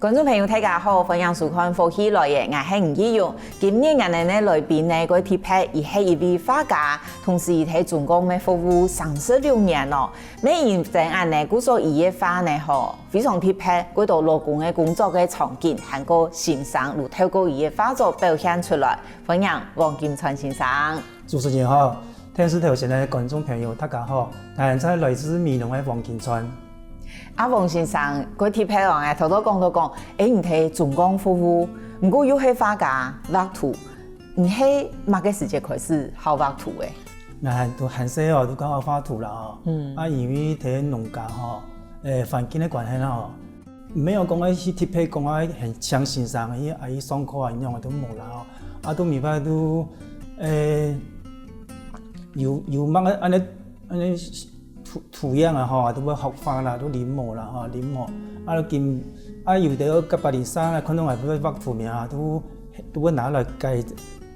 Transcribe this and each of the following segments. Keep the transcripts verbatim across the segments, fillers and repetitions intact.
觀眾朋友，大家好，歡迎收看《福氣來了》，𠊎係吳奇勇。今日𠊎等个來賓呢，佢特別，佢係一位畫家，同時佢在中鋼乜服務三十六年哦。乜因為恁呢，故所佢个畫呢，吼，非常特別，佢在勞工个工作个場景，還過心聲，有透過佢个畫作表現出來。歡迎黃金川先生。 主持人好，電視頭前个觀眾朋友，大家好，𠊎係來自美濃个黃金川。啊，黃先生，佢特別哦，𠊎頭頭講到講，誒，你在中鋼服務，毋過又係畫家、畫圖，你係麼个時節開始好畫圖个？𠊎都還細哦，都講好畫圖啦哦。嗯。啊，因為在農家吼，誒，環境个關係啦吼， 無講愛去特別講愛很像先生去啊去上課啊，恁樣都無啦吼。啊，都明白都，誒，有有麼个恁呢恁呢土土樣啊吼，都會學畫啦，都臨摹啦吼，臨摹。啊，都今啊有个甲八零三啊，看到𠊎會畫圖名啊，都都會拿來改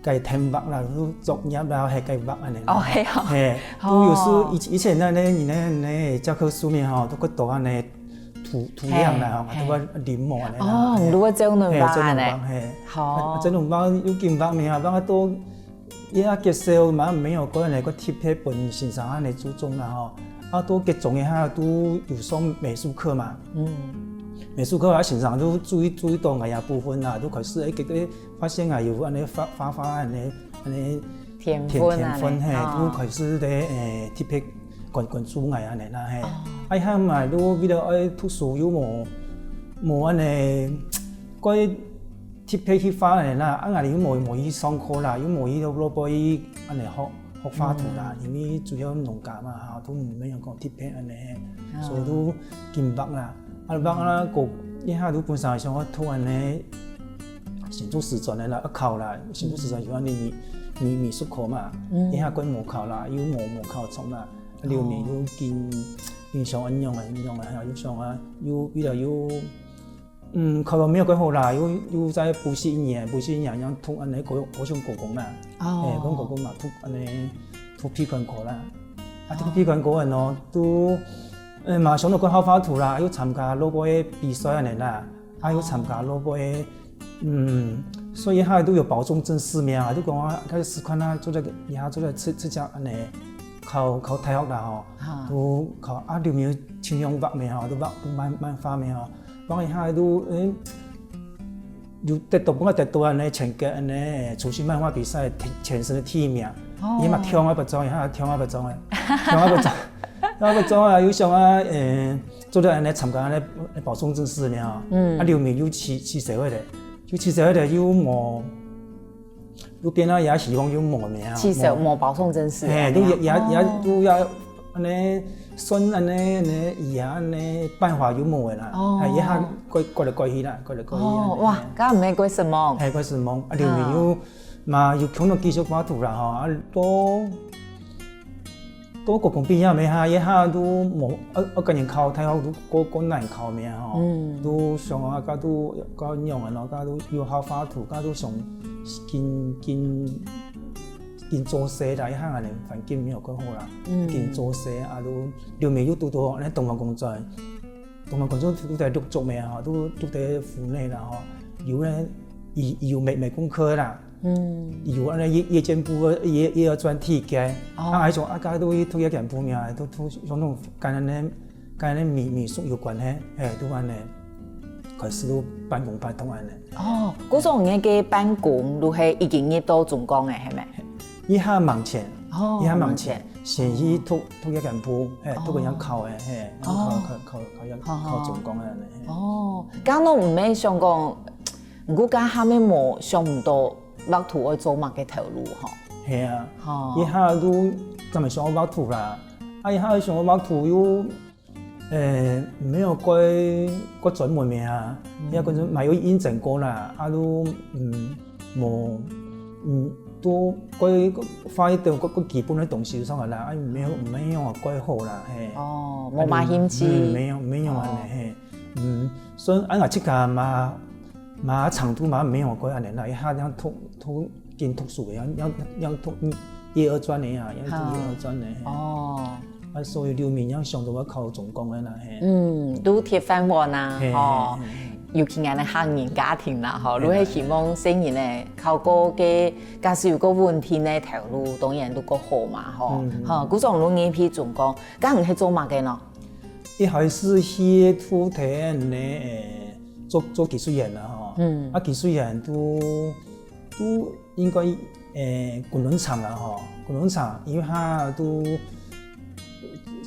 改添畫啦，都作業啦，還改畫恁呢啦。哦，係哦。嘿，哦。都有時以以前那呢，你呢呢教科書面吼，都會讀恁呢 圖圖樣啦，吼，嘿，都會臨摹恁呢啦。哦，嘿。如果這樣的話，嘿，這種畫，嘿。好。啊，這種畫又緊畫咩啊，畫到，也結束嘛，無講恁呢个特別分先生恁呢注重啦，吼。啊，到國中个下都有上美術課嘛。嗯。美術課啊，先生都注意注意到𠊎這部分啦，都開始，誒，佢佢發現𠊎有恁呢畫畫畫恁呢恁呢天分啊，天分，嘿，哦。都開始咧，誒，特別關關注𠊎恁呢啦，嘿。哦。啊，佢嘛，都為了愛讀書又無無恁呢，過特別去畫恁呢啦，啊，𠊎又無無去上課啦，又無去落落背恁呢學學畫圖啦，嗯。因為主要農家嘛，哈，都無有講特別恁呢，哦。所以都緊畫啦。 啊，畫啊，過一下都本身想愛讀恁呢，新竹師專个啦，愛考啦，新竹師專有恁呢美美美術科嘛，嗯。一下過無考啦，又無無考中啦，啊，後面又緊緊想恁樣啊，恁樣啊，又想啊，又為了又，嗯，考到無恁好啦，又又再補習一年，補習一年，恁樣讀恁呢高高雄高工啦，哦。誒，高雄高工嘛，讀恁呢讀美術科啦，啊，讀美術科恁呢都。 呃，嘛想到過好畫圖啦，又參加落過个比賽恁呢啦，啊，又參加落過个，嗯，所以佢都有保送正式名啊，就講啊，開始試看啊，做得，以後做得出出家恁呢，考考大學啦吼，哈。都考啊，後面盡量畫咩吼，都畫都漫漫畫咩吼，畫一下都，誒， 有得到，本來得到恁呢全國恁呢初心漫畫比賽前前身个第一名，哦。佢嘛中啊不中，佢中啊不中誒，中啊不中，中啊不中啊，又想啊，誒，做得恁呢參加恁呢保送正式呢吼，嗯。啊，後面又取取消个咧，又取消个咧，又無，又變到也希望又無名啊，至少無保送正式嘿，啊，都也也也哦。都也 恁呢算恁呢恁呢，以後恁呢辦法又無个啦，哦。哎，一下改改來改去啦，改來改去哦，恁呢。哇，該毋係改失望。哎，改失望，啊，後面又嘛又強到繼續畫圖啦吼，啊，都都高中畢業咩哈，一下都無，啊，啊，今年考大學都過過難考咩吼，嗯。都想啊，該都該樣啊，然後該都又好畫圖，該都想緊緊 緊做事啦，一下恁呢環境無恁好啦，嗯。緊做事啊，都後面又堵到恁呢東方工專，東方工專都在六足咩吼，都都在府內啦吼，有呢，有有美美工科啦，嗯。有恁呢夜夜間部个夜夜專體育个，哦。啊，還想啊，該都去讀夜間部咩，都都想弄跟恁呢 跟恁美美術有關係，嘿，都恁呢，開始都半工半讀恁呢。哦，故所你个半工就係已經入到中鋼个，係無？一下忙前，哦，一下忙前，忙前。先去讀讀夜間部，嘿，哦。讀个人考个，嘿，哦。考考考考考考中鋼个恁呢，嘿。哦，該都毋係想講，毋過該下面無想毋到畫圖愛做麼个頭路吼。係啊，哦。一下都專門想畫圖啦，啊，一下想畫圖又 誒，無過過專門个啊，嗯。也可能嘛有應徵過啦，啊都，嗯，無，嗯，都過畫一點過過基本个東西上來啦，啊，無無用啊，過好啦，嘿。哦，無嘛興趣。嗯，無用無用恁呢，哦。嘿，嗯，所以啊，𠊎自家嘛嘛程度嘛無用過恁呢啦，一下這樣讀讀緊讀書个，要要要讀一二專个啊，要讀一二專个，嘿。哦。 啊，所以後面正想到愛考中鋼个啦，嘿。嗯，都鐵飯碗啊，嘿，吼。嘿，嘿，尤其𠊎等客人家庭啦，吼，就係希望細人仔考過个，假使有个穩定个頭路，當然就較好嘛，吼。吼，故所就入去中鋼，該你係做麼个呢？一開始去土田呢，誒，做做技術員啦，吼。嗯。啊，技術員都都應該誒，滾輪廠啦吼，滾輪廠因為佢都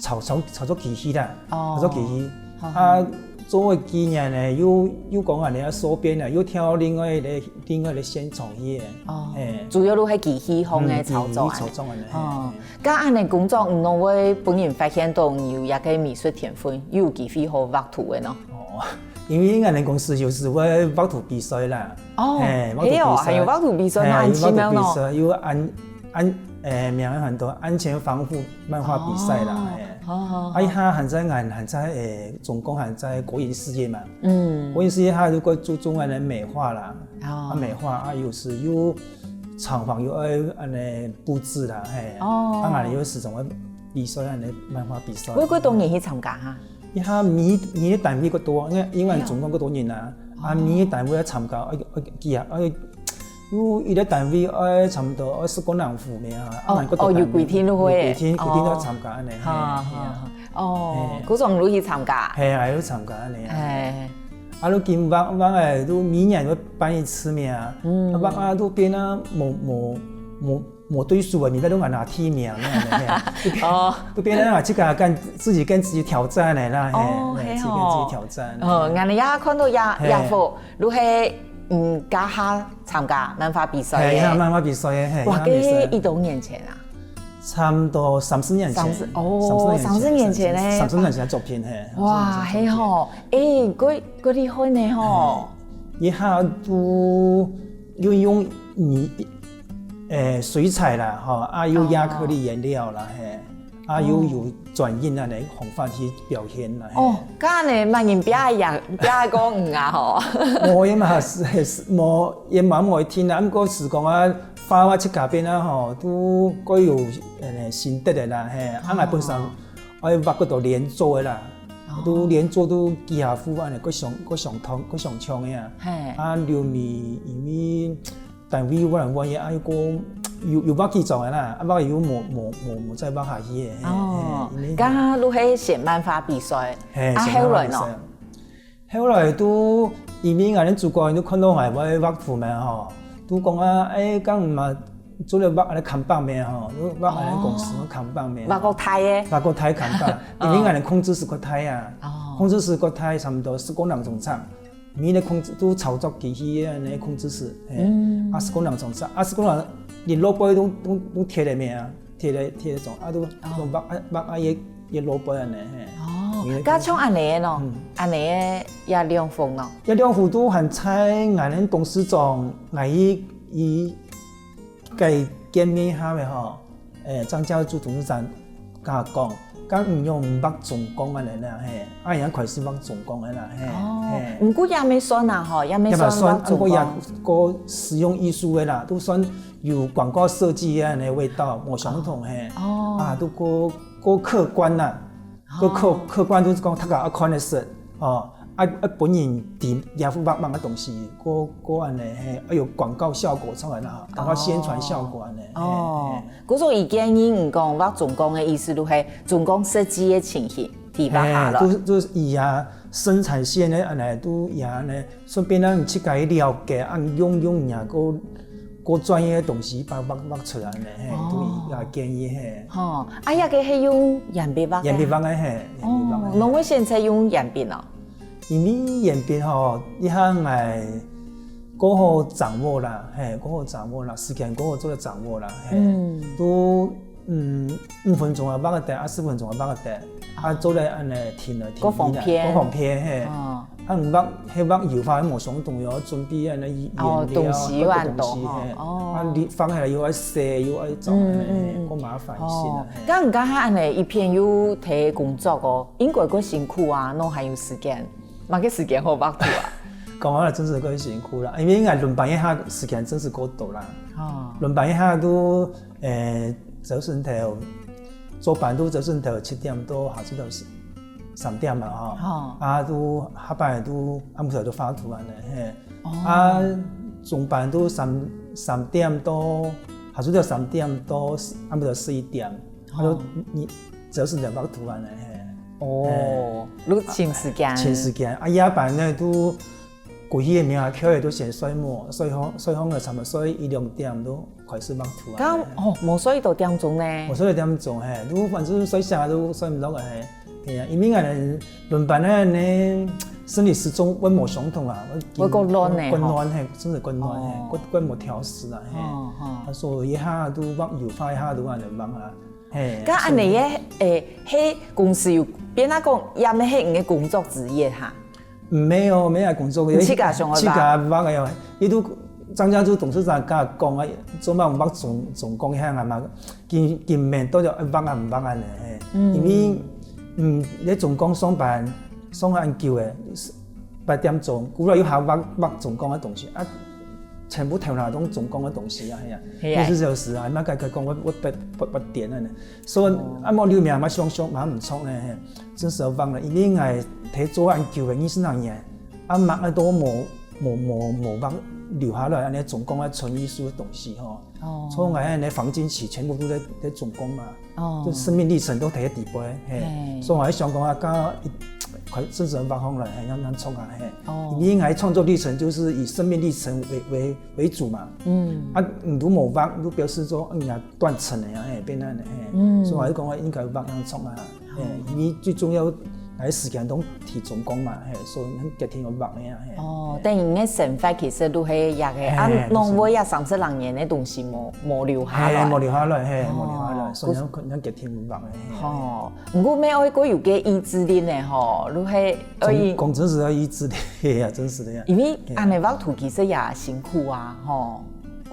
操操操作機器啦，哦，操作機器，啊，做个經驗呢，又又講恁樣收編啦，又跳另外个另外个線廠去个，哦，誒，主要都係機器方个操作，機器操作恁樣，哦，該恁樣工作，毋會分人發現到你有一个美術天分，又有機會好畫圖个呢？哦，因為𠊎等公司有時會畫圖比賽啦。 哦，嘿，畫圖比賽。係哦，還有畫圖比賽，嘿，那很奇妙呢。畫圖比賽，有安安誒，名有很多安全防護漫畫比賽啦，哦，嘿。好好好。啊，佢還在𠊎還在誒，中鋼還在國營事業嘛。嗯。國營事業佢就較注重恁樣美化啦，哦，啊美化啊，有時又廠房又愛恁樣佈置啦，嘿。哦。啊，𠊎有時總會比賽恁樣漫畫比賽。會幾多人去參加哈？ 一下每每个單位較多，因為因為總共較多人啊，啊每个單位愛參加，愛愛幾啊，愛有一个單位愛差不多愛十个人份咩啊，啊，哦，有規定就會，有規定規定愛參加恁樣，係啊，係啊，哦，故所你就去參加，係啊，愛去參加恁樣啊，係，啊，你緊畫畫誒，就每年會辦一次咩啊，啊，畫啊，就變啊，無無無 無對手啊，人家都拿第一名，哦，都變成啊，自家跟自己跟自己挑戰个啦，哦，係哦，自己跟自己挑戰。哦，𠊎等也看到也也好，就係嗯，加下參加漫畫比賽，係，漫畫比賽，係，哇，該幾多年前啊？差不多三十年前，三十哦，三十年前个作品，係，哇，係吼，誒，該該厲害呢吼，一下都 又用泥，誒，水彩啦，吼，啊，又壓克力顏料啦，嘿，啊，又有轉印恁樣方法去表現啦，嘿。哦，該恁樣，麼人比較贏，比較講嗯啊吼。無，也嘛係，係，無，也嘛無一定啊，毋過係講啊，畫畫自家變啊吼，都較有，誒，心得个啦，嘿，啊，𠊎本身愛畫較多連作个啦，都連作都幾下幅恁樣，較想，較想通，較想像个啊。嘿。啊，後面因為 單位越來越遠，啊，又過有有畫幾張个啦，啊，畫又無無無無再畫下去个。哦，剛剛都係選漫畫比賽，啊，後來呢？後來都因為𠊎等主管都看到𠊎會畫圖嘛吼，都講啊，誒，敢毋嘛做得畫恁樣看板咩吼，畫恁樣公司个看板咩？畫較大个，畫較大看板，因為𠊎等控制室較大啊，控制室較大，差不多十个人總長。 每个控制都操作機器个那控制室，嘿，啊，係講兩種，啊，係講兩，連落背都都都貼个咩啊，貼个貼个種，啊，都都畫啊畫啊也也落背恁呢，嘿。哦，該像恁呢个喏，恁呢个也兩幅喏。也兩幅都還在𠊎等董事長，𠊎一一 該見面下个吼，誒，張教授董事長甲講，敢毋用畫中鋼个人啦，嘿，啊，人開始畫中鋼个啦，嘿，哦，嘿。毋過也無算啊，吼，也無算畫中鋼。也無算，毋過也過實用藝術个啦，都算有廣告設計个那味道，無相同，嘿，哦，啊，都過過客觀啦。 个客客觀都係講大家愛看个事，哦，愛愛分人知也畫麼个東西，个个恁呢，嘿，愛有廣告效果出來啦，廣告宣傳效果恁呢。哦，故所以建議你講畫中鋼个意思，就係中鋼設計个情形，提拔下來。都都係以啊生產線个恁呢，都以啊呢，順便讓你自家了解，啊，用用人家个 个專業个東西，把畫畫出來呢，嘿，都也建議嘿。吼，啊，這个係用鉛筆畫个？鉛筆畫个嘿，鉛筆畫个。哦，攏會選擇用鉛筆哦。因為鉛筆吼，一下來較好掌握啦，嘿，較好掌握啦，時間較好做得掌握啦，嘿，嗯，都嗯五分鐘啊畫个得，啊十分鐘啊畫个得，啊做得恁呢停了停，較方便，較方便嘿。哦，啊你畫，係畫油畫無相同，又愛準備恁呢哦，東西又恁多吼，哦，啊你放下來又愛洗又愛做，嗯嗯嗯，較麻煩一些啦。哦，該你剛剛恁呢一片又提工作哦，應該較辛苦啊，哪還有時間，麼个時間好畫圖啊？講啊，真係較辛苦啦，因為應該輪班一下時間真係較多啦，哦，輪班一下都 誒，朝晨頭，做班都朝晨頭七點到下晝到十，三點嘛吼，啊都下班都暗晡頭都畫圖恁呢，嘿。啊中班都三三點到，下晝到三點到暗晡頭十一點，啊都你只有時間畫圖恁呢，嘿。哦，你尋時間。尋時間，啊夜班呢都過去个名啊，口个都先睡目，睡好睡好个差不多睡一兩點都 開始畫圖啊。該哦，無睡到點鐘呢？無睡到點鐘嘿，都反正睡醒都睡毋落个嘿。係啊，因為𠊎等輪班个呢，生理時鐘會無相同啊，會較亂呢，混亂嘿，真係混亂嘿，哦，會會無調時啊嘿。哦哦，啊所以一下都畫油畫，一下都恁樣畫啊，嘿。該恁樣个，誒，係公司有變啊講，也係你个工作之一哈？ 沒有，沒有工作个，自家想愛畫。自家畫个喲，佢都張家柱董事長跟我講啊，做麼毋畫中中工遐啊嘛，今今晡日到底愛畫啊毋畫啊呢？嘿，因為嗯，你中工上班上恁久誒，八點鐘，過來又還畫畫中工个東西啊，全部頭腦都中工个東西啊，係啊，係啊，二十四小時啊，那該該講我我八八八點了呢，所以啊，無留名嘛想想嘛毋錯呢，嘿。 真係忘了，因為𠊎在做恁久个二十零年，啊，麼个都無無無無畫留下來，恁樣中工个純藝術个東西吼。哦，所以𠊎恁樣房間起全部都在在中工嘛，哦，就生命歷程都在底背，嘿，嘿，所以𠊎想講啊，剛一快真係畫好了，嘿，要要衝啊，嘿，哦，因為𠊎創作歷程就是以生命歷程為為為主嘛，嗯，啊，你都無畫，都表示說，嗯呀，斷層了呀，嘿，變恁樣，嘿，嗯，所以𠊎就講，𠊎應該畫要衝啊。 嘿，因為最重要，𠊎時間都提中工嘛，嘿，所以很決定要畫个啊，嘿。哦，等於你个生活其實都係這个，啊，嘿，攏會這三十零年个東西無無留下來。嘿，無留下來，嘿，無留下來，哦，所以要要決定畫个，嘿。哦，毋過乜愛過有个意志力呢，吼，你係愛講講真實要意志力，嘿呀，真實个呀。因為恁樣畫圖其實也辛苦啊，吼。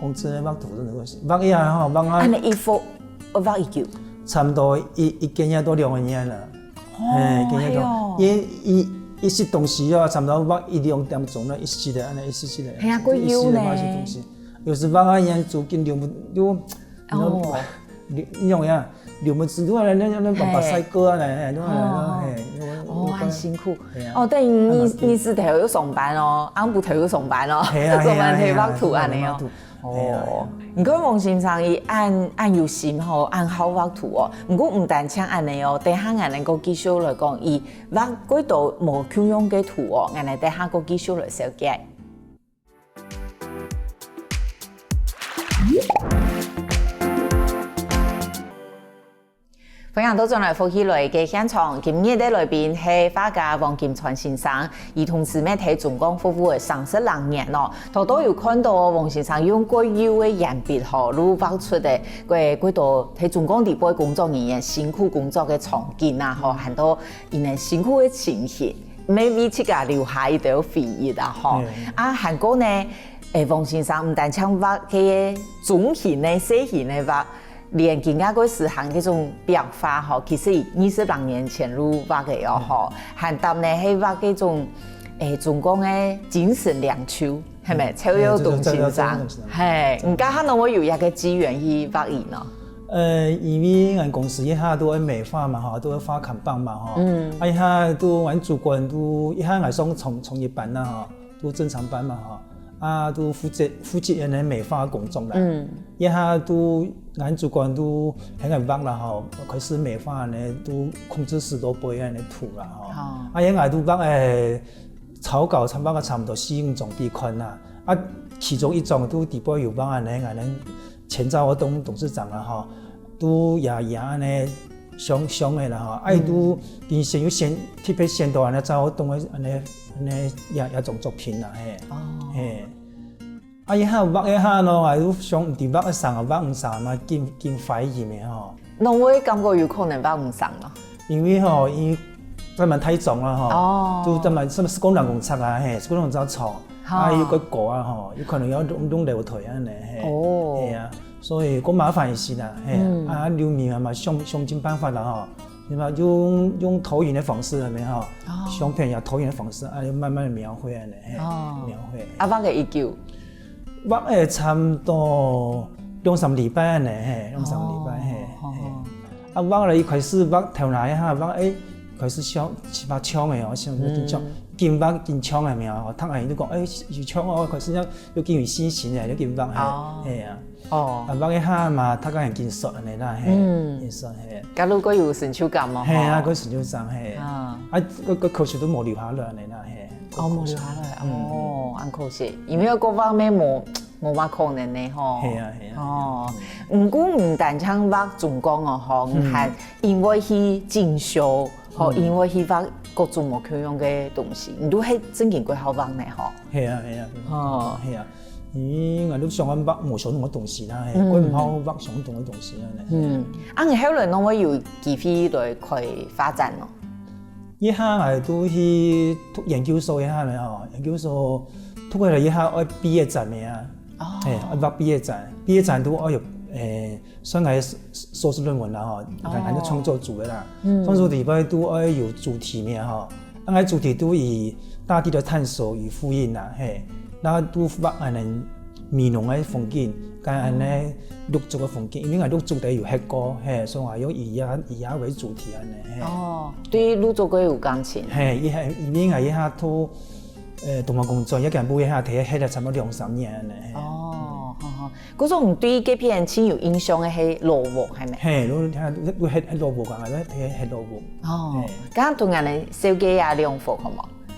講真个畫圖真的會辛，畫呀吼，畫啊。恁樣一幅 愛畫幾久？差不多一一個月到兩個月了。哦，嘿，一個月到，哎喲，因為一一息東西啊，差不多畫一兩點鐘了，一息的，恁樣一息息的，係啊，過久呢。一息的畫一息東西。有時畫啊，人就緊流目，就哦，流，你用呀，流目汁都來，那那那把把嘿，賽过啊，來，來，都來，哦，嘿，我哦，我很辛苦。嘿啊，哦，等於你你是頭有上班哦，暗晡頭有上班哦，嘿啊，上班頭畫圖恁樣哦。嘿啊，嘿啊，嘿啊。 哦，你看王先生佢恁恁有心吼，恁好畫圖哦。毋過毋單淨恁樣哦，等下𠊎等過繼續來講，佢畫幾多無共樣个圖哦，𠊎等等下過繼續來紹介。 歡迎倒轉來福氣來个現場，今日个來賓係畫家王金川先生，佢同時乜在中鋼服務个三十零年咯。頭頭有看到王先生用過幼个鉛筆吼，就畫出个過過多在中鋼底背工作人員辛苦工作个場景啊，吼，還有佢等辛苦个情形，乜為自家留下一條回憶啊，吼。嗯。啊，還過呢，誒，王先生毋單淨畫个中型个、細型个畫， 連今个个時行這種變化吼，其實二十零年前就畫个哦吼，還搭呢係畫這種，誒，中鋼个精神領袖，係無？嗯，趙耀東先生，嗯，就是趙耀東先生。嘿，你該下仰會有一個機緣去畫佢呢？呃，因為𠊎公司一下都愛美化嘛吼，都愛畫看板嘛吼，嗯，啊一下都𠊎主管都一下𠊎上從從業班啦吼， 都正常班嘛吼，啊，都負責負責恁呢美化工作啦。嗯。這下都𠊎主管都很愛畫啦吼，開始美化呢，都控制十多倍恁呢圖啦吼。哦。啊，這𠊎都畫誒草稿，差畫个差毋多四五張俾看啦。啊，其中一張都底背有畫恁呢，𠊎等前趙耀東董事長啦吼， 都也也恁呢想想个啦吼，啊，佢都平時有選特別選到恁呢趙耀東个恁呢恁呢這這種作品啦，嘿，哦，嘿。啊，一下畫一下咯，啊，又想毋知畫得成啊，畫毋成嘛，緊緊懷疑个吼。仰會感覺有可能畫毋成咯？因為吼，佢真蠻大張啦吼，哦，就真蠻係係工人公尺啊，嘿，係工人公尺長，啊，又較高啊吼，有可能愛弄弄樓梯恁呢，嘿，哦，嘿啊。 所以較麻煩一息啦，嘿，嗯，啊，留名啊嘛，想想盡辦法啦吼，對吧？用用投影个方式，有無吼？哦，相片也投影个方式，啊，慢慢个描繪恁呢，嘿，哦，描繪。啊，畫个幾久？畫个差毋多兩三禮拜恁呢，嘿，兩三禮拜，哦，嘿，哦，嘿。哦。啊，畫了一開始畫頭那一下，畫，誒，開始想，畫像个哦，想緊像，緊畫緊像个咩哦，讀人就講，哎，有像哦，開始要有緊有信心个，有緊畫嘿，哦，係啊。哦，啊，畫一下嘛，讀个人緊熟安尼啦，嘿，嗯，緊熟嘿。假如講有成就感嘛，係啊，吼，个成就感嘿，啊，啊，个个可惜都無留下來安尼啦，嘿。哦，無留下來，哦，恁可惜，因為个畫面無無麼可能呢吼。係啊係啊。哦，毋過毋單淨畫中國哦吼，你還因為去進修，吼，因為去畫各種無共樣个東西，你都係正經過好畫呢吼。係啊係啊，哦，係啊，因為𠊎都想愛畫無相同个東西啦，係，𠊎毋好畫相同个東西啦。嗯，啊，你後來攏會有機會來開畫展哦？ 一下𠊎都去讀研究所一下咧吼，研究所讀下來一下愛畢業展个啊，哦，嘿，愛畫畢業展，畢業展都愛有，誒，算𠊎碩碩士論文啦吼，哦，𠊎就創作組个啦，創作裡背都愛有主題个吼，啊，𠊎主題都以大地的探索與呼應啦，嘿，然後都畫恁樣 美濃个風景，跟恁樣六足个風景，因為𠊎六足都有歇過，嘿，所以𠊎用以這以這為主題恁樣，嘿。哦，對六足个有感情。嘿，一下因為𠊎一下讀，呃，動物工作，也跟部一下摕歇了差不多兩三年恁樣，嘿。哦，好好。故所你對該片盡有印象个係老屋，係無？嘿，老，老，老，歇，歇老屋啊，𠊎都摕歇老屋。哦，嘿，剛剛同𠊎等紹介一下兩幅好無？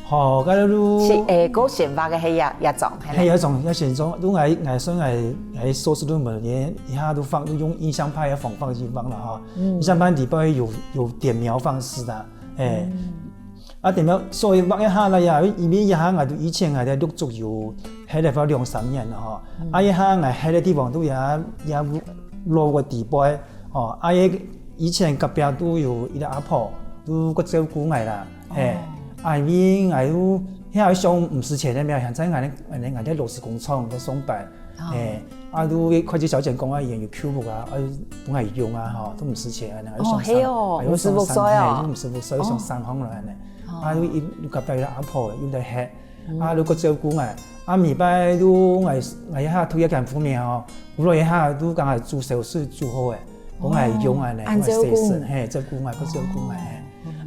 好，該就係，誒，該先畫个係這，這張，係無？係，這張，這先張，都𠊎，𠊎算𠊎，𠊎碩士論文个，一下都畫，都用印象派个方法去畫啦哈。嗯。印象派裡背有，有點描方式啦，誒。嗯。啊，點描，所以畫一下啦呀，因為一下𠊎都以前𠊎在六足有歇了兩三年了哈。嗯。啊，一下𠊎歇个地方都也，也老个地背，哦，啊，也以前隔壁都有一個阿婆，都過照顧𠊎啦。 嘿，哦。啊，因為𠊎有，遐想毋使錢个咩，現在𠊎，𠊎，𠊎在勞斯工廠在上班，哦，嘿，啊，都會計小姐講啊，伊有Q五啊，啊，分𠊎用啊，吼，都毋使錢啊，哦，係哦，啊，又想省，毋使付稅哦。嘿，又毋使付稅，哦，又想省項了恁樣。哦。啊，又，又隔壁个阿婆又在歇，嗯，啊，又過照顧𠊎，啊，每擺都𠊎，𠊎一下退一間屋面吼，回來一下都剛好煮燒水煮好个，分𠊎用恁樣，哦，恁照顧。分𠊎洗身，嘿，照顧𠊎，過照顧𠊎，哦。嘿。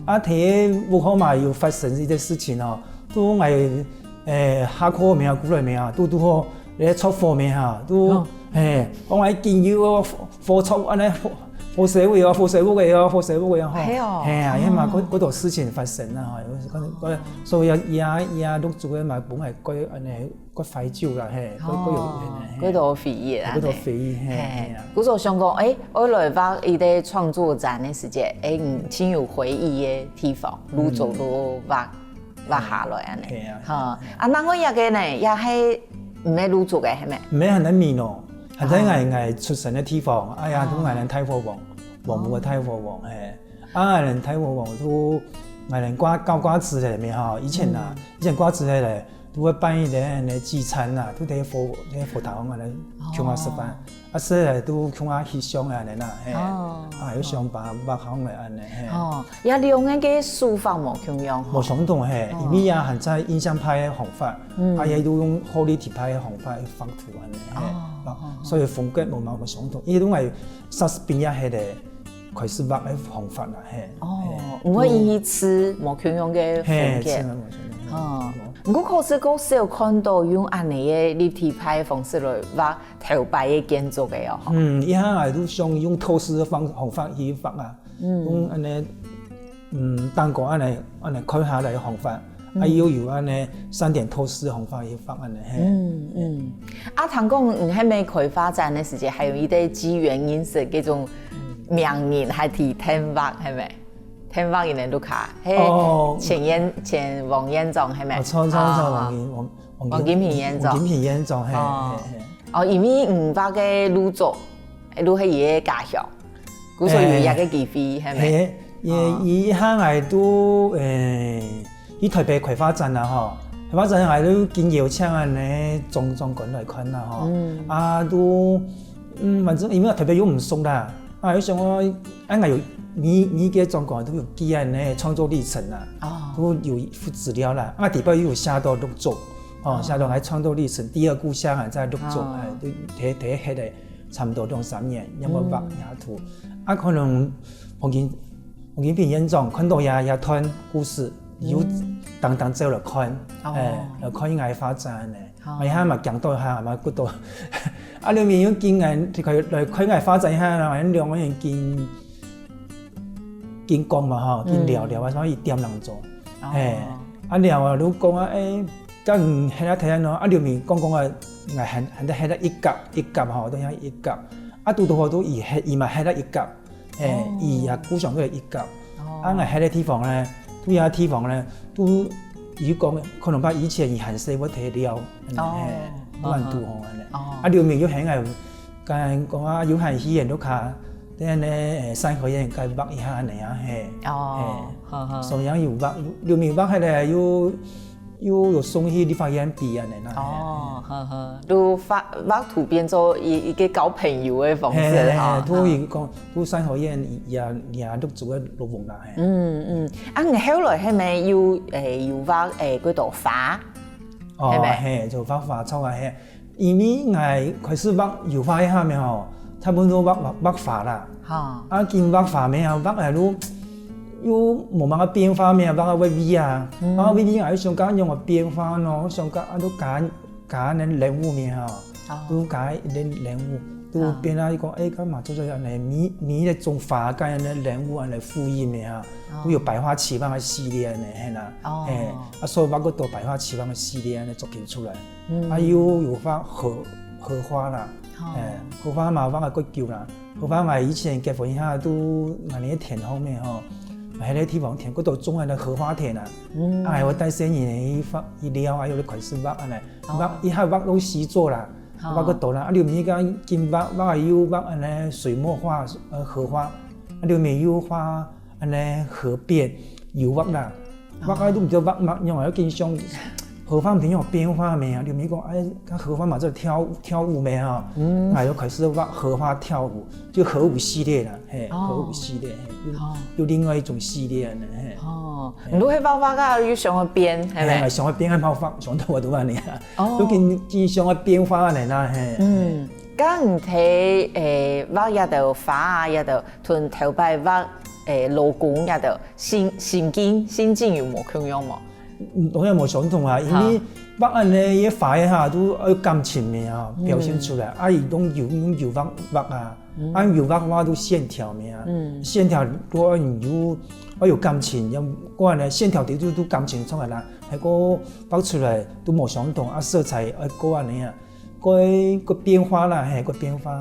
啊，第一屋後嘛有發生一件事情哦，都𠊎，誒，下課沒啊，過來沒啊，都，都好，來著火沒哈，都，哦，嘿，講𠊎緊有哦，火，火著恁樣，火，火燒屋哦，火燒屋个哦，火燒屋个哦，吼。係哦。嘿啊，因為嘛，哦，過，過多事情發生啦，吼，有，所以也，也，也陸續个嘛，分𠊎過恁樣 較懷舊啦，嘿，較，較有，哦，嘿，嘿，較多回憶啦，較多回憶，嘿，嘿，嘿啊。故所想講，誒，愛來畫一個創作展个時節，誒，你盡有回憶个地方，嗯，路走路畫，畫下來恁樣。嘿啊，哈，嘿啊。啊，另外一個呢，也係毋係路走个，係無？毋係，還在美濃，還在𠊎，啊，𠊎出生个地方，哎呀，哦，都𠊎等大火王，王屋个大火王，嘿。 啊，𠊎等大火王都，𠊎等掛，搞掛紙个咩吼，以前啊，嗯，以前掛紙个咧，都會辦一個恁樣个聚餐啊，都在火，在火頭恁樣共下食飯，哦，啊，食了都共下翕相啊，恁樣啦，嘿，哦，啊，有相片畫下來恁樣，嘿。哦，也兩個个手法無共樣吼。無相同嘿，哦，因為啊，還在印象派个方法，嗯，啊，也有用好立體派个方法去畫圖恁樣，嘿，哦，啊，哦，所以風格無，無相同，因為都愛莎士比亞迄個 開始畫个方法啦，嘿。哦，嘿，毋會因為試無共樣个風格。嘿，試無共樣个風格。哦，毋過可是較少看到用恁樣个立體派个方式來畫頭擺个建築个哦，吼。嗯，一下𠊎都想用透視个方，方法去畫啊，嗯，用恁樣，嗯，單個恁樣，恁樣看下來个方法。 啊，嗯，又有恁樣三點透視个方法去畫恁樣，嘿。嗯，嗯。啊，聽講你還沒開畫展个時節，還有一個機緣認識該種名人，還提電話，係無？電話人个Luca，嘿，哦，錢院，錢，王院長，係無？哦，錯，錯，錯，哦，王金，王，王金，王金平院長。王金平院長，嘿，哦，嘿，嘿。哦，因為你畫个路走，路係佢个家鄉，故所有這個機會，嘿，係無？嘿，也，哦，也一下來都，誒， 去台北開畫展啦吼，開畫展𠊎都經邀請恁樣總，總館來看啦吼，嗯，啊，都，嗯，反正因為台北又毋熟啦，啊，又想講，啊，𠊎有，每，每個總館都有寄恁樣創作歷程啦，哦，都有一份資料啦，啊，底背又有寫到六足，哦，哦，寫到𠊎創作歷程，第二故鄉啊，在六足，哦，哎，都，提，提，提了差不多兩三年，有無畫，嗯，畫圖，啊，可能黃金林平院長看到這這段故事，有當當走來看，欸，來看𠊎个畫展呢。𠊎一下嘛驚到一下嘛骨頭。啊，劉明又緊來來看𠊎畫展一下，𠊎兩個人緊緊講嘛吼，緊聊聊啊，所以一點零鐘，欸，啊聊啊，就講啊，欸，該你歇啊忒啊喏，啊劉明講講啊，𠊎還還得歇啊一甲一甲吼，都像一甲，啊堵堵好都佢歇，佢嘛歇啊一甲。 欸，佢也故鄉个一角。啊，𠊎歇个地方呢，都這地方呢，都佢講可能把以前佢還細會提了，欸，都蠻堵好个呢。啊，劉明又喊𠊎，講講啊，有閒去園路下，等呢，欸，三合院該畫一下恁呢啊，嘿。哦，所以有畫，劉明畫下來又 又有送去立法院比恁呢啦。哦，呵呵，就畫畫圖變做一一個交朋友个方式哈。嘿，嘿，嘿，都有講，都三合院也也錄足个錄音啦，嘿。嗯嗯，啊，你後來係咪有誒有畫誒幾多畫？哦，係咪？嘿，就畫畫草啊，嘿。因為𠊎開始畫油畫一下面吼，差不多畫畫畫花啦。哈。啊，緊畫花面啊，畫來都 又無麼个變化咩，畫个微微啊，畫个微微啊，又想講仰个變化咯，想講啊，都加加恁人物咩吼，都加一點人物，都變啊，佢講，哎，幹嘛做這樣呢？每每一種花，加恁人物啊來呼應咩啊，都有百花齊放个系列呢，嘿啦，嘿，啊，所以畫个多百花齊放个系列呢作品出來，啊，又有畫荷荷花啦，哎，荷花嘛畫个較久啦。 好吧，𠊎以前結婚下都𠊎个田項面吼，𠊎个地方田，該都種恁个荷花田啊。啊，𠊎會帶細人去花去尞，啊，有个款式畫恁呢，畫一下畫東西做啦，畫个多啦。啊，裡面个金畫，畫又畫恁呢水墨畫，呃，荷花，啊，裡面又畫恁呢河邊油畫啦。 畫个都毋知畫麼樣啊，又緊想荷花毋知有變化咩啊？你毋係講，哎，該荷花嘛在跳跳舞咩啊？嗯，啊，又開始畫荷花跳舞，就荷舞系列啦，嘿，哦，荷舞系列，嘿，又，哦，又另外一種系列呢，嘿。哦，你都會畫畫啊，又想要變，係咪？哎，想要變，還好畫，想到我都畫呢，哦，又緊緊想要變化呢啦，嘿。嗯，該你在誒畫這兜花啊，這兜同頭擺畫誒老公這兜 心心境心境有無共樣無？嗯，當然無相同啊，因為畫恁呢个花个哈，都愛感情个啊，表現出來。啊，佢用油用油畫畫啊，啊，用油畫畫都線條个啊，線條都愛有愛有感情，要不然呢線條底肚都感情出來啦，還過畫出來都無相同啊，色彩愛過恁呢啊。 个个變化啦，嘿，个變化，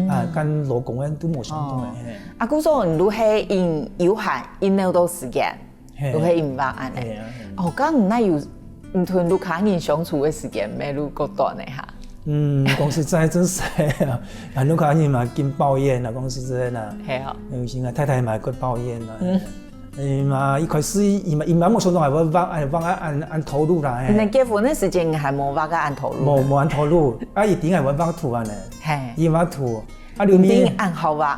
啊，跟老公个都無相同个，嘿。啊，故所你都係用油畫用恁多時間，嘿，都係用畫恁呢。嘿啊，嘿。哦，該你那有你同屋下人相處个時間，無就較短个哈？嗯，講實在真係啊，啊，屋下人嘛，緊抱怨啊，講實在啦。係啊。有時啊，太太嘛，會抱怨啊。嗯。 哎嘛，一開始佢嘛佢嘛無想到𠊎會畫，哎，畫啊恁恁投入啦，嘿。你結婚个時間還無畫个恁投入？無無恁投入，啊，佢知𠊎會畫圖恁呢，嘿，佢畫圖，啊，後面你知恁好畫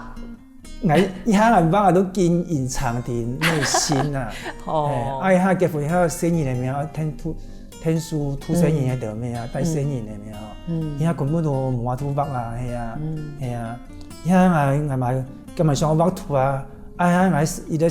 ？𠊎一下𠊎畫啊都緊隱藏在內心啊，哦，哎，啊，一下結婚，一下細人仔咩啊，𢯭𢯭手𢯭細人仔个咩啊，帶細人仔咩啊，嗯，一下根本都無法度畫啊，係啊，嗯，係啊，一下𠊎𠊎嘛，根本想畫圖啊。 哎呀，𠊎一个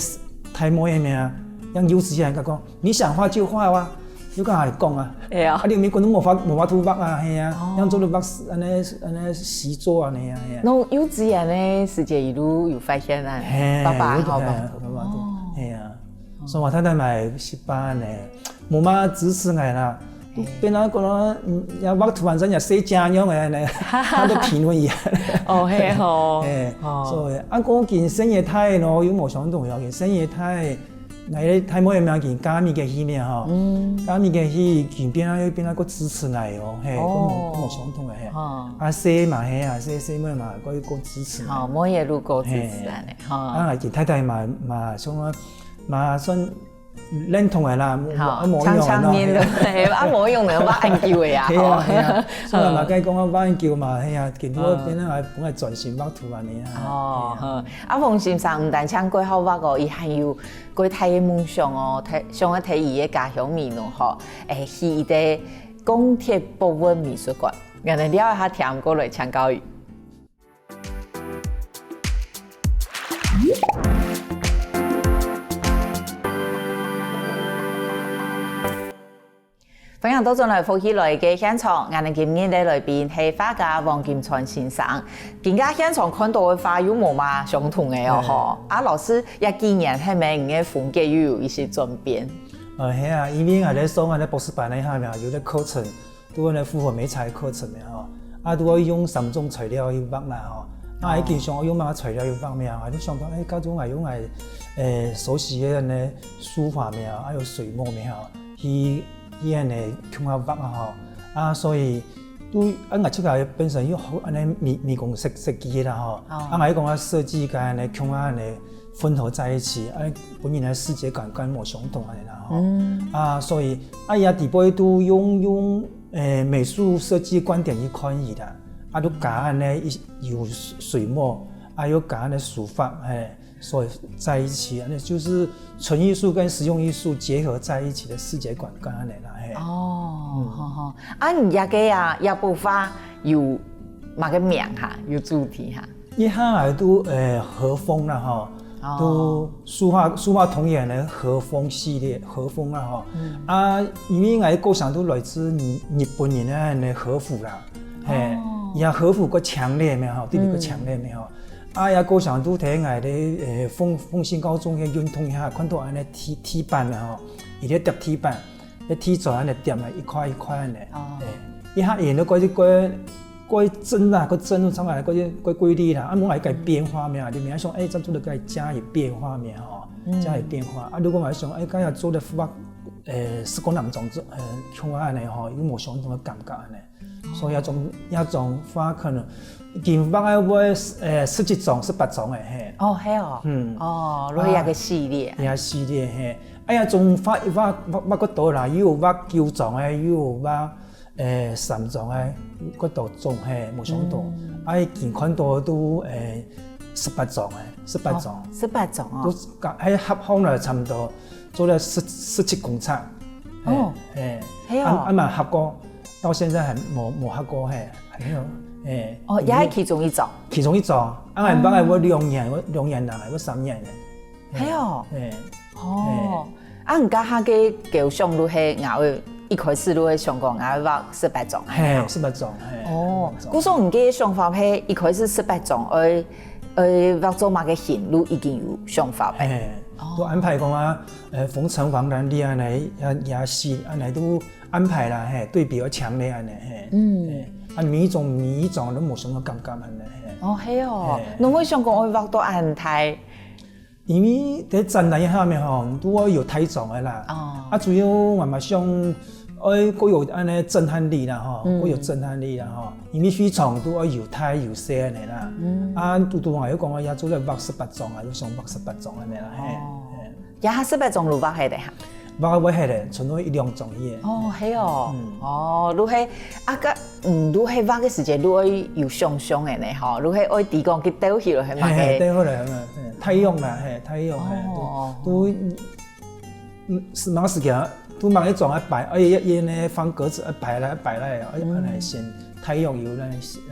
大妹仔咩啊，用幼稚園个講，你想畫就畫啊，又跟佢講啊，哎呀，啊，你毋係講都無法無法度畫啊，係啊，哦，用做得畫恁呢恁呢習作啊，恁呢啊，係啊。該幼稚園个時節，一路有發現啊，嘿，爸爸好畫圖，爸爸好畫圖，係啊，所以𠊎太太嘛係恁呢，無嘛支持𠊎啦。 變到講，嗯，也畫圖反正也細隻樣个呢，佢都評論一下。哦，係吼。哎，哦，所以啊，講緊細人仔大咯，又無相同樣，緊細人仔大，𠊎个大妹仔名緊嫁美國去咩吼，嫁美國去，緊變啊又變啊，較支持𠊎哦，嘿，哦，較無較無相同个嘿。哦，啊，細嘛係啊，細細妹嘛，較較支持𠊎。哦，妹仔就較支持恁呢，嘿，吼。啊，緊太太嘛嘛，像講嘛算 認同个啦，無無無用个啦，強強面對，啊無用个，畫恁久个啊，係啊係啊，所以嘛該講啊，畫恁久嘛，係啊，見到變成啊，本來專心畫圖恁呢啊。哦，好，啊，黃先生毋單淨蓋好畫哦，佢還有蓋大个夢想哦，想愛在佢个家鄉美濃吼，誒，起一個鋼鐵博物美術館，𠊎等尞一下聽過來請教佢。歡迎倒轉來福氣來个現場，𠊎等今日个來賓係畫家黃金川先生。今个現場看到个畫又無麼相同个哦吼。啊，老師，這幾年係毋係你个風格又有一些轉變？呃，係啊，因為𠊎在上𠊎个博士班个下面有个課程，都係符合媒材課程个吼。啊，都愛用三種材料去畫啦吼。啊，哦。經常用麼个材料去畫咩啊？就想到，哎，該種啊用來，誒，熟悉个呢書法咩啊，還有水墨咩啊。 去去恁呢共下畫啊吼。啊，所以對啊，𠊎自家本身又好恁呢美美工設設計啦吼。哦。啊，𠊎講啊設計跟恁呢共下恁呢混合在一起，啊，分人个視覺感官無相同恁呢啦吼。嗯。啊，所以啊，也底背都用用誒美術設計觀點去看佢啦。啊，都加恁呢一有水墨，啊，又加恁呢書法，嘿。 所以在一起，那就是純藝術跟實用藝術結合在一起的視覺感官恁呢啦，嘿。哦，嗯。好好。啊，你這个啊，這幅畫有麼个名哈？有主題哈？一下來都，呃，和風啦，吼，哦。都書畫，書畫同源的和風系列，和風啦，吼。嗯。啊，因為𠊎个構想都來自日，日本人的那和服啦，嘿，哦。也和服个強烈咩吼，對比个強烈咩吼。嗯。 啊，也過想都在𠊎个，呃，鳳，鳳新高中个運動下，看到恁呢鐵，鐵板啊吼，佢个疊鐵板，个鐵磚恁呢疊啊，一塊一塊恁呢。哦。誒，一下人都過去過，過去震啊，過震都上來，過去過規律啦，啊，無愛改變化咩，就明想，誒，這做得改加以變化咩吼，嗯。加以變化。啊，如果𠊎想，誒，該下做得畫，呃，十個男裝，呃，像恁呢吼，有無相同个感覺恁呢。 所以這種，這種畫可能已經畫个會，呃，十七張、十八張个，嘿。哦，係哦。嗯。哦，落去這个系列。啊，這系列，嘿。哎呀，種畫，畫，畫，畫過多啦，又有畫九張个，又有畫，呃，三張个，過多種，嘿，無相同。嗯。啊，已經看到都，呃，十八張个，十八張。哦，十八張哦。都加，還合起來差不多，做了十，十七公尺。哦。嘿，嘿。係哦。啊，啊，嘛合過。 到現在還無，無合過，嘿，還沒有，嘿。哦，也係其中一張。其中一張，啊，𠊎畫个有兩年，有兩年啦，有三年个。係哦。嘿。哦，啊，你該下个構想就係𠊎會一開始就會想講，𠊎會畫十八張。嘿，十八張，嘿。哦，十八張。故所你个想法係一開始十八張，愛，愛畫做麼个形，就已經有想法了。嘿，哦。都安排講啊，呃，紅塵茫然裡恁呢，也，也是恁呢都 安排啦，嘿，對比較強烈恁呢，嘿。嗯。嘿，啊，每一種，每一種都無相同感覺恁呢，嘿。哦，係哦，嘿。你會想講會畫到恁大？因為在展覽下面吼，都愛有大張个啦。哦。啊，主要𠊎嘛想，愛過有恁呢震撼力啦吼，嗯。過有震撼力啦吼。因為非常都愛有大有細恁呢啦。嗯。啊，拄拄𠊎有講啊，也做得畫十八張啊，就想畫十八張恁呢啦，嘿。哦。嘿。 也係十八張就畫忒个哈？畫忒个，存到一兩張个。哦，係哦。嗯。哦，就係，啊，該，嗯，就係畫个時節，就愛有想像个呢，吼，就係愛知講佢鬥起來係麼个。嘿，嘿，鬥起來係麼个，嘿，大約啦，嘿，大約，嘿，哦。都，都，嗯，係麼个時間，都麼个裝愛擺，哎，一，一呢方格子愛擺來，擺來，哎，嗯。恁呢先 大約有該，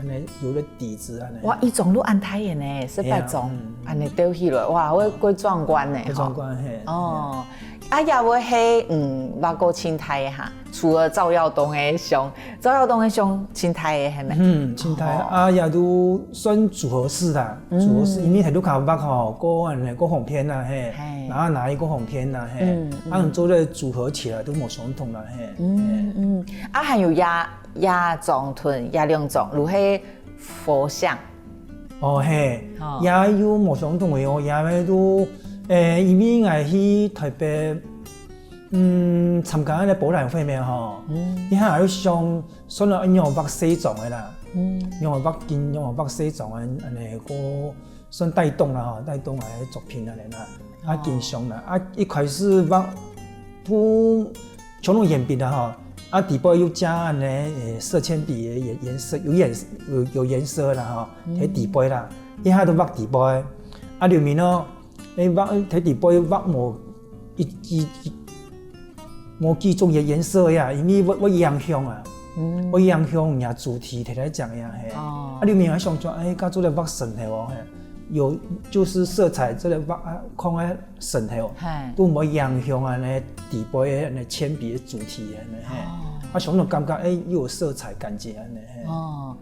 該有个底子恁呢。哇，一張就恁大个呢，十八張，係啊，嗯。恁呢鬥起來，哇，會，會壯觀呢，吼。會壯觀，嘿。哦，啊，也會係，嗯，畫過盡大个哈，除了趙耀東个像，趙耀東个像盡大个，係無？嗯，盡大，哦。啊，也都算組合式啦，嗯。組合式，因為佢都較畫吼，過恁呢，過紅片啦，嘿，嘿。然後拿一個紅片啦，嘿，嗯，嗯。啊，做个組合起來都無相同啦，嘿。嗯，嗯，啊，還有也 這張同這兩張，就係佛像。哦，嘿，哦。也有無相同个哦，也都，誒，因為𠊎去台北，嗯，參加該个博覽會咩吼，嗯。一下就想，算了，仰般畫細張个啦，嗯。仰般畫緊，仰般畫細張个，恁呢个 算帶動啦吼，帶動來个作品恁呢啦。啊，哦。經常啦，啊，一開始畫，都全部鉛筆啦吼，啊，底背又加恁呢，誒，色鉛筆个顏，顏色，有顏，有，有顏色啦吼，嗯。在底背啦，一下都畫底背。啊，劉明哦，誒，畫，在底背畫無一，一，一， 無幾種个顏色呀，因為會，會影響啊，嗯。會影響人家主題提來講呀，嘿。哦。啊，你明明想說，哎，該做得畫神頭哦，嘿，有，就是色彩做得畫啊，看啊神頭，嘿。都毋會影響啊，該底背个該鉛筆个主題啊，嘿。哦。啊，相同感覺，欸，又有色彩感覺恁呢，嘿。哦，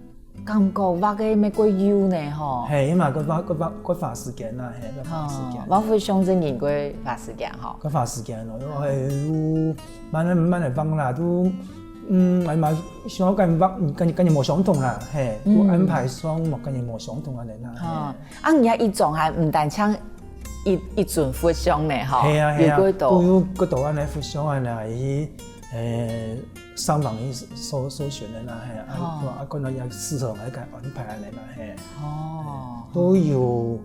感覺畫个乜過幼呢吼。嘿，起碼過花，過花，過花時間啦，嘿，過花時間。畫佛像真經過花時間吼。過花時間咯，因為，哎，又慢慢慢慢來畫啦，都，嗯，哎嘛，想要跟畫，跟，跟你無相同啦，嘿，都安排上嘛，跟你無相同啊，恁呢，嘿。啊，你看一種還毋單淨一，一尊佛像呢，吼，係啊，係啊，有幾多？都有幾多恁呢佛像啊，那，伊，呃，上網去搜，搜尋个啦，嘿，啊，哦。啊，可能也適合來个安排恁呢啦，嘿。哦。都有，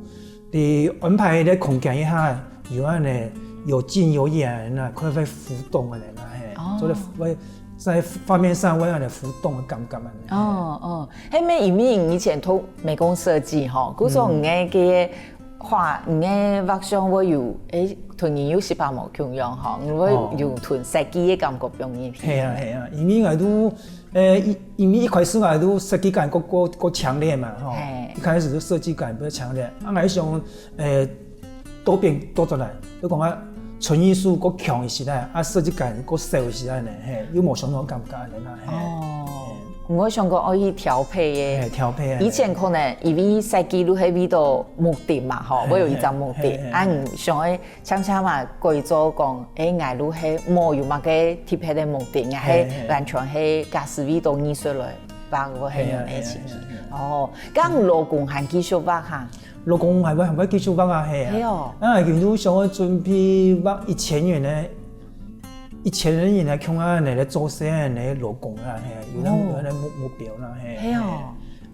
在安排个空間一下，有恁呢，有近有遠啊，可以會互動个啦，嘿，哦。做得會在畫面上會有恁呢互動的感覺啊，嘿。哦，哦，係毋係因為以前讀美工設計吼，故所你个 畫，你个畫像會有，欸，同人有息把無共樣吼，你會有同設計个感覺放入去。係啊，係啊，因為𠊎都，呃，因，因為一開始𠊎都設計感較，較，較強烈嘛，吼。嘿。一開始就設計感比較強烈，啊，𠊎想，呃，多變多出來，就講啊，純藝術較強一些啦，啊，設計感較少一些呢，嘿，又無相同感覺恁呢啦，嘿。哦。 毋會想講愛去調配个。嘿，調配啊。以前可能因為設計就係為著目的嘛，吼，嘿，會有一隻目的，嘿，嘿，啊，你想愛常常嘛改做講，欸，𠊎就係無有麼个特別个目的，𠊎係完全係假使為著藝術來畫，𠊎係恁呢个情形。嘿啊，嘿啊，嘿啊，嘿啊。哦，該老公還繼續畫哈？老公還會，還會繼續畫啊，嘿啊。係哦。啊，佢都想愛準備畫一千元个 一千人來共下來做事个老公啦，嘿，有恁，哦。有恁目，目標啦，嘿。係哦。嘿。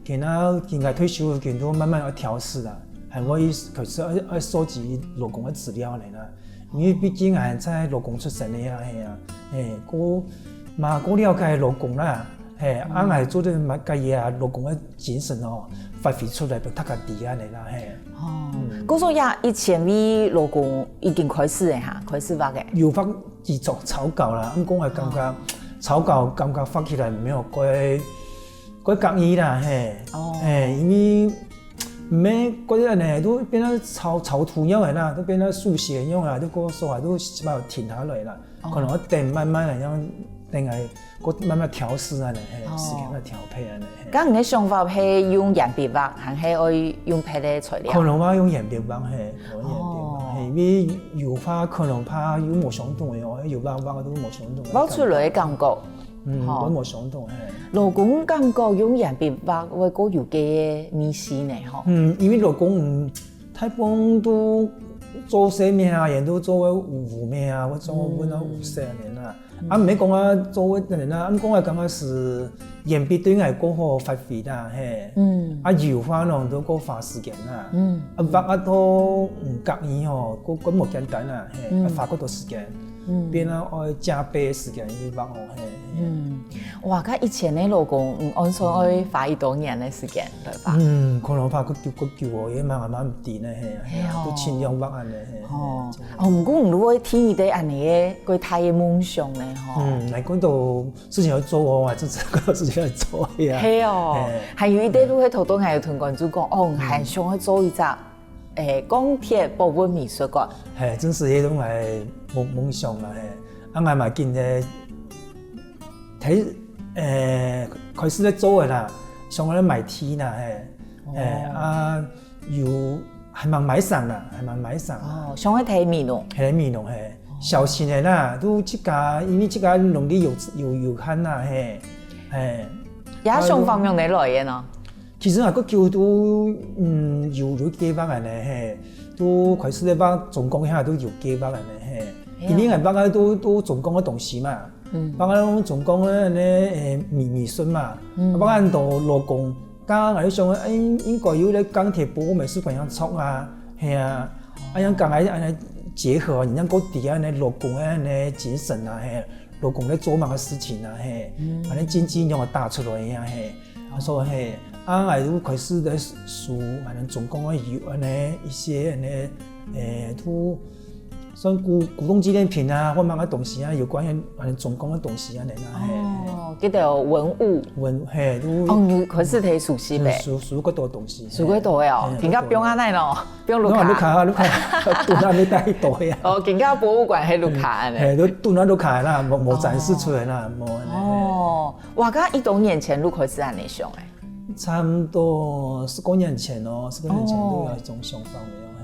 今仔，今仔退休，今都慢慢愛調適啦，還會開始愛，愛收集老公个資料呢啦。因為畢竟還在老公出生个呀，嘿啊，嘿，過，嘛，過了解老公啦，嘿，嗯。啊，來做得嘛，家己啊，老公个精神哦，發揮出來，分大家知恁呢啦，嘿。哦，嗯。故所也以前你老公已經開始个哈，開始畫个。有畫 幾種草稿啦，毋過𠊎感覺草稿感覺畫起來無恁个，个合意啦，嘿。哦。嘿，因為毋係，个恁呢，都變到草，草圖樣个啦，都變到速寫樣啊，都過手啊，都起碼有停下來啦。哦。可能愛等慢慢个，樣等來，過慢慢調適恁呢，嘿，哦。時間來調配恁呢，嘿。該你个想法係用鉛筆畫，還係愛用別个材料？可能𠊎用鉛筆畫，嘿，用鉛筆畫，哦。嘿，因為 油畫可能怕有無相同个哦，油畫畫都無相同个。畫出來个感覺，嗯，吼。會無相同，嘿。老公感覺用鉛筆畫會較有个味緒呢，吼。嗯，因為老公，嗯，大部分都做生意啊，也都做个有名啊，或做个有色个人啊。嗯。啊，毋係講啊，做个人啊，啊，毋過𠊎感覺係 鉛筆對𠊎較好發揮啦，嘿。嗯。啊，油畫呢，都較花時間啦。嗯。啊，畫啊，都，嗯，合意吼，較，較無簡單啦，嘿。嗯。啊，花較多時間。嗯。變啊，愛加倍个時間去畫哦，嘿。嗯。哇，該以前个老公，嗯，按算愛花幾多年个時間來畫？嗯，可能花較久，較久哦，因為慢慢毋知呢，嘿。係哦。都盡量畫恁呢，嘿，嘿，哦。盡量。哦，毋過你會定一個恁呢个，較大个夢想呢，吼。嗯，來講到 事情愛做哦，還真係有事情愛做呀。係哦，嘿。還有一個就係頭先𠊎有同觀眾講，哦，嗯。還想愛做一隻，誒，鋼鐵博物美術館。嘿，真係這種來夢，夢想啦，嘿。啊，𠊎嘛今日，誒，誒，開始咧做个啦，想愛買地啦，嘿。哦。嘿，啊， 有，還吂買上啦，還吂買上啦。哦，想愛在美濃。係美濃，嘿。哦。小型个啦，都自家，因為自家農地有，有，有限啦，嘿。嘿。也想法仰般來个呢？其實啊，較久都，嗯，有，有計畫个呢，嘿。都開始咧畫中鋼遐都有計畫个呢，嘿。係啊。因為𠊎畫个都，都中鋼个東西嘛。嗯。畫个中鋼个呢，誒，美，美術嘛。嗯。畫个都老公 該𠊎就想，哎，應，應該有咧鋼鐵博物美術館樣著啊，係啊，啊，樣講來恁呢結合，你像講到恁呢老公个恁呢精神啊，嘿，老公咧做麼个事情啊，嘿，嗯。恁呢真正樣仔打出來啊，嘿，啊，所以，嘿，啊，𠊎就開始咧收恁呢中鋼个有恁呢一些恁呢，誒，都算古古董纪念品啊，或麼个東西啊，有關於啊中國个東西啊，恁樣嘿。哦，這兜文物。文嘿，都哦，你開始忒熟悉呗。收收較多東西，收較多个哦，嘿平常放啊哪咯，放屋下。那屋下啊，屋下，都那邊帶多呀。哦，今个博物館係屋下呢。嘿，都都那屋下啦，無無展示出來啦，無。哦，哇，該幾多年前就開始恁樣想誒。差不多十多年前哦，十多年前都有一種想法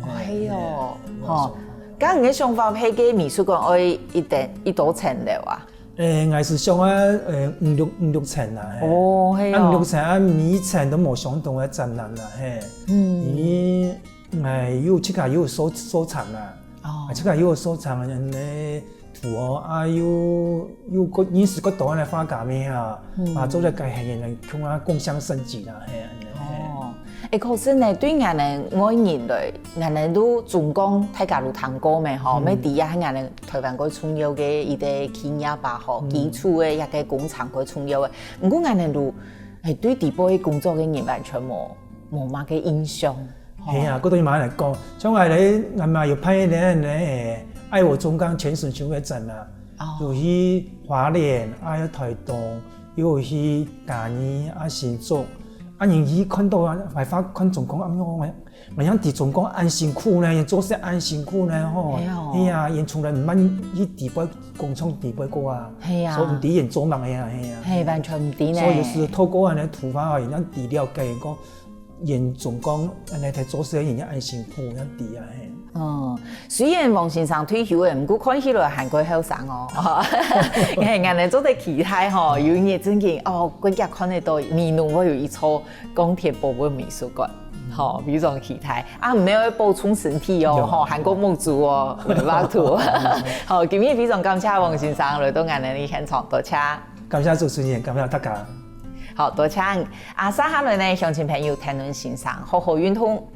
沒有。哎呦，吼，該你个想法，係該美術館愛一等一多層樓啊？誒，𠊎係想啊，誒，五六五六層啦，嘿。哦，係哦。啊，五六層啊，每一層都無相同个展覽啦，嘿。嗯。因為誒，有自家有收收藏啊，哦啊，自家有收藏个呢，圖哦，啊，有有个認識个多个畫家咩啊，啊，做得該係人共下共襄盛舉啦，嘿，恁樣嘿。哦，誒，可是呢，對𠊎等外人來，𠊎等都總共大家都聽過咩吼，乜知啊，𠊎等台灣个重要个一個企業吧吼，基礎个一個工程个重要个。毋過𠊎等都，誒，對底背工作个人完全無無麼个印象。係啊，過對嘛來講，像𠊎咧，𠊎嘛有辦一個咧，誒，愛我中鋼全省巡迴展嘛，有去花蓮，啊，有台東，又有去嘉義啊，新竹，啊，人去看到啊，還發看中鋼啊，哦，𠊎想知中鋼恁辛苦呢，人做事恁辛苦呢，吼，係哦係啊，人從來毋捌去底背工廠底背過啊，係啊所以毋知人做麼个啊，係啊，係完全毋知呢。所以有時透過恁樣圖畫哦，人家底了解講。 人總講，恁樣在做事个人也恁辛苦，恁知啊嘿。嗯，雖然王先生退休了，毋過看起來還過後生哦。嘿，𠊎等做得期待吼，有一日正經哦，國家看得到，美濃會有一座鋼鐵博物美術館，吼，非常期待。啊，毋係愛保重身體哦，吼，還過目珠哦，維巴圖。好，今日非常感謝王先生來到𠊎等个現場，多謝。感謝主持人，感謝大家。 好，多謝。啊，接下來呢，鄉親朋友，談論欣賞，好好運動。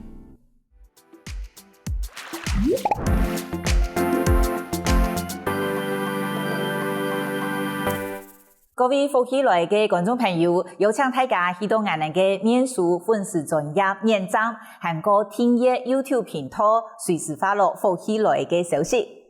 各位福氣來个觀眾朋友，邀請大家去到𠊎等个面書粉絲專頁點讚，還過訂閱YouTube頻道，隨時follow福氣來个消息。